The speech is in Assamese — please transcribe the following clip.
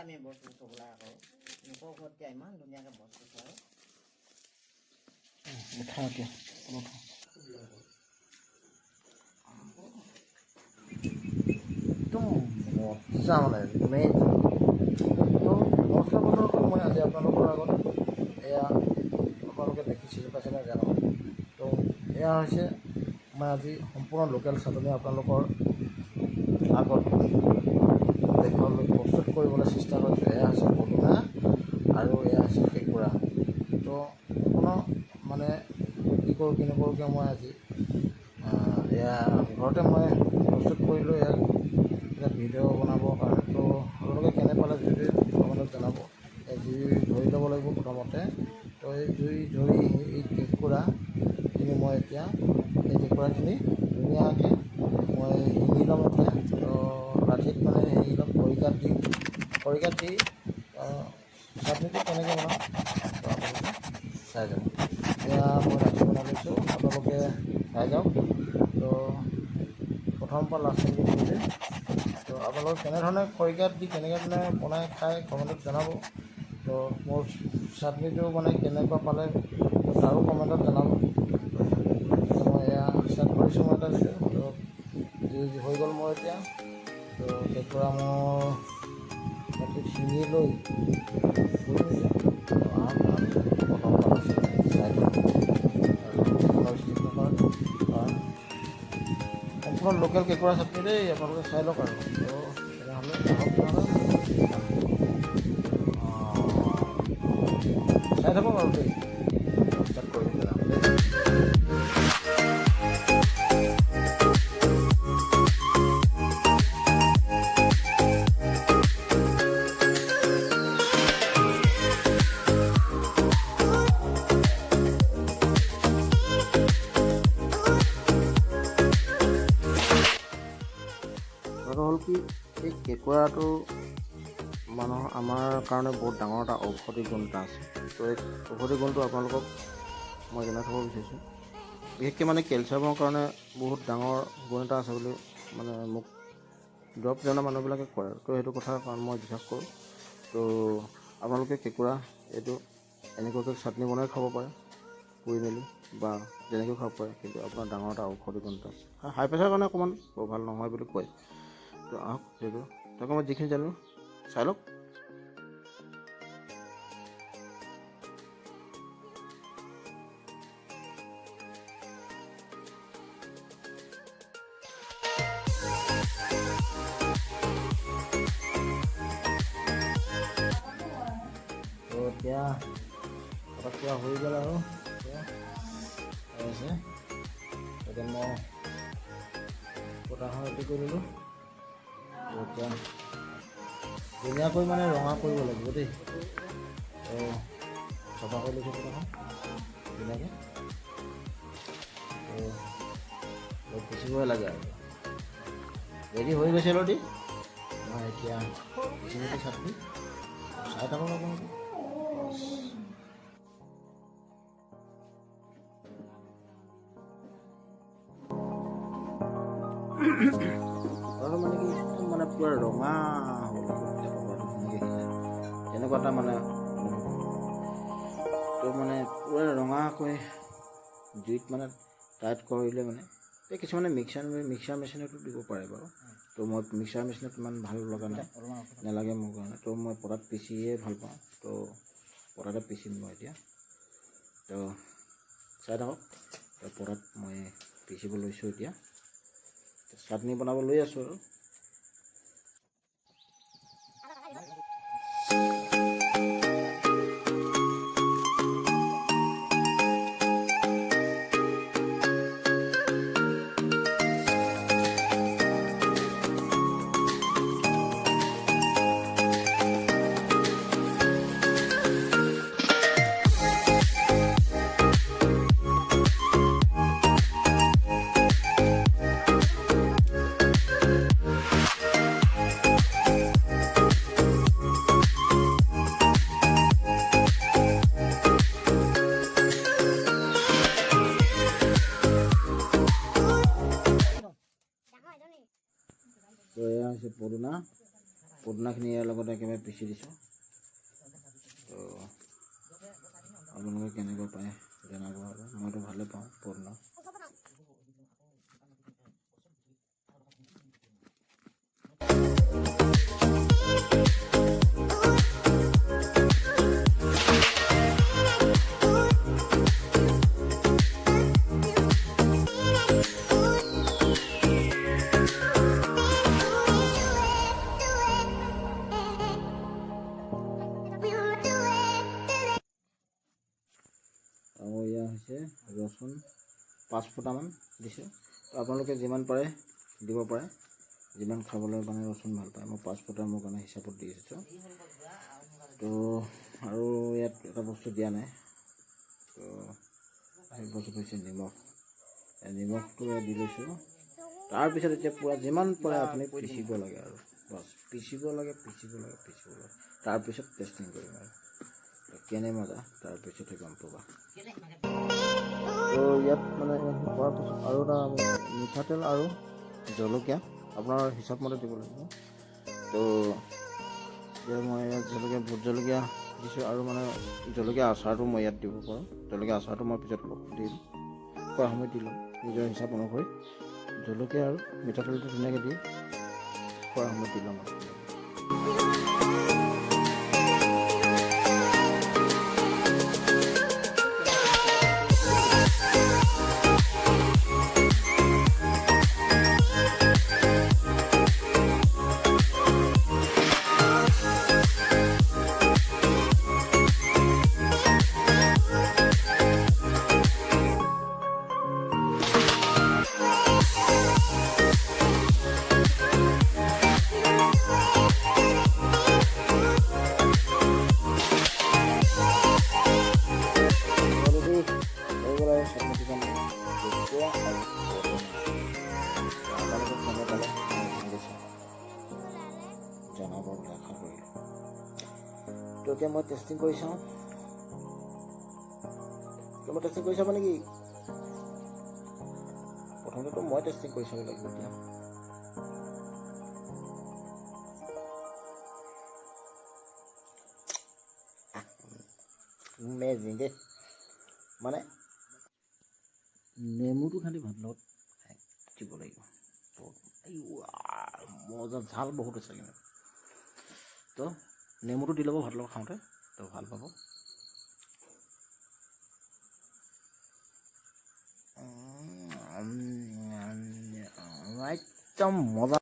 আমি বস্তু থ'বলৈ আকৌ লোকৰ ঘৰত এতিয়া ইমান ধুনীয়াকৈ বস্তু থয়। উঠাওঁ এতিয়া, উঠাওঁ। একদম মজা, মানে এমেজিং। তো নমস্কাৰ বন্ধুসকল, মই আজি আপোনালোকৰ আগত এয়া আপোনালোকে দেখি চিনি পাইছে নাজানো। তো এয়া হৈছে, মই আজি সম্পূৰ্ণ লোকেল চাটনি আপোনালোকৰ আগত দেখুৱাবলৈ, প্ৰস্তুত কৰিবলৈ চেষ্টা কৰিছোঁ। এয়া হৈছে পদুনা আৰু এয়া হৈছে কেঁকুৰা। তো সম্পূৰ্ণ মানে কি কৰোঁ কি নকৰোঁকৈ মই আজি এয়া ঘৰতে মই প্ৰস্তুত কৰিলোঁ ইয়াক এটা ভিডিঅ' বনাবৰ কাৰণে। তো আপোনালোকে কেনে পালে ভিডিঅ'টো কমেণ্টত জনাব। এই জুই ধৰি ল'ব লাগিব প্ৰথমতে। তো এই জুই ধৰি এই কেঁকুৰাখিনি মই এতিয়া, এই কেঁকুৰাখিনি ধুনীয়াকৈ মই শিঙি ল'ম এতিয়া। তো লাঠিত মানে শিঙি ল'ম, খৰিকাত দিম। খৰিকাত দি চাটনিটো কেনেকৈ বনাওঁ, তো আপোনালোকে চাই যাব। এতিয়া মই লাঠি বনাই লৈছোঁ, আপোনালোকে চাই যাওক। তো প্ৰথমৰ পৰা লাষ্টলৈকে কৰিলে, তো আপোনালোকে কেনেধৰণে খৰিকাত দি কেনেকৈ মানে বনাই খাই কমেণ্টত জনাব। তো মোৰ চাটনিটো মানে কেনেকুৱা পালে, তাৰো কমেণ্টত জনাব। তো মই এয়া ষ্টাৰ্ট কৰিছোঁ মই এটা ভিডিঅ'। তো জুই হৈ গ'ল মোৰ এতিয়া। তো কেঁকুৰা মোৰ লাঠিত শিঙি লৈ কৰিম এতিয়া। তো আহক আমি প্ৰথমৰ পৰা লাষ্টলৈকে চাই থাকোঁ আৰু স্কিপ নকৰাকৈ, কাৰণ সম্পূৰ্ণ লোকেল কেঁকুৰা চাটনি দেই, আপোনালোকে চাই লওক আৰু। তো তেনেহ'লে আহক, তেনেহ'লে চাই থাকক আৰু দেই। ষ্টাৰ্ট কৰিম তেনেহ'লে। কথাটো হ'ল কি, এই কেঁকুৰাটো মানুহৰ আমাৰ কাৰণে বহুত ডাঙৰ এটা ঔষধি গুণ এটা আছে। তো এই ঔষধি গুণটো আপোনালোকক মই জনাই থ'ব বিচাৰিছোঁ। বিশেষকৈ মানে কেলছিয়ামৰ কাৰণে বহুত ডাঙৰ গুণ এটা আছে বুলি মানে মোক দৰৱ জনা মানুহবিলাকে কয়। তো সেইটো কথা কাৰণ মই বিশ্বাস কৰোঁ। তো আপোনালোকে কেঁকুৰা এইটো এনেকুৱাকৈ চাটনি বনাই খাব পাৰে, পুৰি মেলি বা যেনেকৈও খাব পাৰে, কিন্তু আপোনাৰ ডাঙৰ এটা ঔষধি গুণ এটা আছে। হাই প্ৰেছাৰৰ কাৰণে অকণমান বৰ ভাল নহয় বুলি কয়। তো আহক, সেইটো তাকে মই যিখিনি জানো চাই লওক। তো এতিয়া পটক হৈ গ'ল আৰু এতিয়া হৈ আছে। এতিয়া মই পটাখন ৰেডি কৰি ল'লোঁ। তো এতিয়া ধুনীয়াকৈ মানে ৰঙা কৰিব লাগিব দেই। তো চফা কৰি লৈছোঁ পটাখন ধুনীয়াকৈ। তো পিচিবই লাগে আৰু ৰেডি হৈ গৈছে অলৰেডি। মই এতিয়া পিচিম এতিয়া চাটনি, চাই থাকক আপোনালোকে। বছ। আৰু মানে কি, একদম মানে পূৰা ৰঙা হ'ব লাগিব তেতিয়া পকৰাটো ধুনীয়াকৈ সিজে, তেনেকুৱা এটা মানে অনুভৱ। তো মানে পূৰা ৰঙাকৈ জুইত মানে টাইট কৰিলে মানে এই কিছুমানে মিক্সাৰ মেচিনতো দিব পাৰে বাৰু। তো মই মিক্সাৰ মেচিনত ইমান ভাল লগা নাই, নালাগে মোৰ কাৰণে। তো মই পটাত পিচিয়ে ভাল পাওঁ। তো পটাতে পিচিম মই এতিয়া। তো চাই থাকক। তো পটাত মই পিচিব লৈছোঁ এতিয়া, চাটনি বনাব লৈ আছোঁ আৰু। পদুনাখিনি ইয়াৰ লগত একেবাৰে পিচি দিছোঁ। তো আপোনালোকে কেনেকুৱা পায় জনাব আৰু মইতো ভালে পাওঁ পদুনা। আৰু এয়া হৈছে ৰচুন 5 ফুটামান দিছোঁ। তো আপোনালোকে যিমান পাৰে দিব পাৰে, যিমান খাবলৈ মানে ৰচুন ভাল পায়। মই 5 ফুটা মোৰ কাৰণে হিচাপত দি দিছোঁ। তো আৰু ইয়াত এটা বস্তু দিয়া নাই, তো সেই বস্তুটো হৈছে নিমখ। নিমখটো ইয়াত দি লৈছোঁ। তাৰপিছত এতিয়া পূৰা যিমান পাৰে আপুনি পিচিব লাগে আৰু বাছ, পিচিব লাগে, পিচিব লাগে, পিচিব লাগে। তাৰপিছত টেষ্টিং কৰিম আৰু কেনে মজা তাৰপিছতহে গম পাবা। তো ইয়াত মানে হোৱাৰ পিছত আৰু এটা মিঠাতেল আৰু জলকীয়া আপোনাৰ হিচাপ মতে দিব লাগিব। তো এতিয়া মই ইয়াত জলকীয়া, ভোট জলকীয়া দিছোঁ আৰু মানে জলকীয়া আচাৰটো মই ইয়াত দিব পাৰোঁ। জলকীয়া আচাৰটো মই পিছত দিম, খোৱা সময়ত দি ল'ম নিজৰ হিচাপ অনুসৰি। জলকীয়া আৰু মিঠাতেলটো ধুনীয়াকৈ দি খোৱাৰ সময়ত দি ল'ম আৰু। অলৰেডি হৈ গ'ল আৰু চাটনিটো ঢেকীয়া আৰু পদুনা। আপোনালোকে কেনে পালে জনাব বুলি আশা কৰিলোঁ। তো এতিয়া মই টেষ্টিং কৰি চাওঁ। মই টেষ্টিং কৰি চাব নেকি? প্ৰথমতেতো মই টেষ্টিং কৰি চাব লাগিব এতিয়া। এমেজিং দেই, মানে নেমুটো খালি ভাত লগত দিব লাগিব। মজা, ঝাল বহুত আছে কিন্তু। তো নেমুটো দি ল'ব ভাত লগত খাওঁতে, তো ভাল পাব। একদম মজা।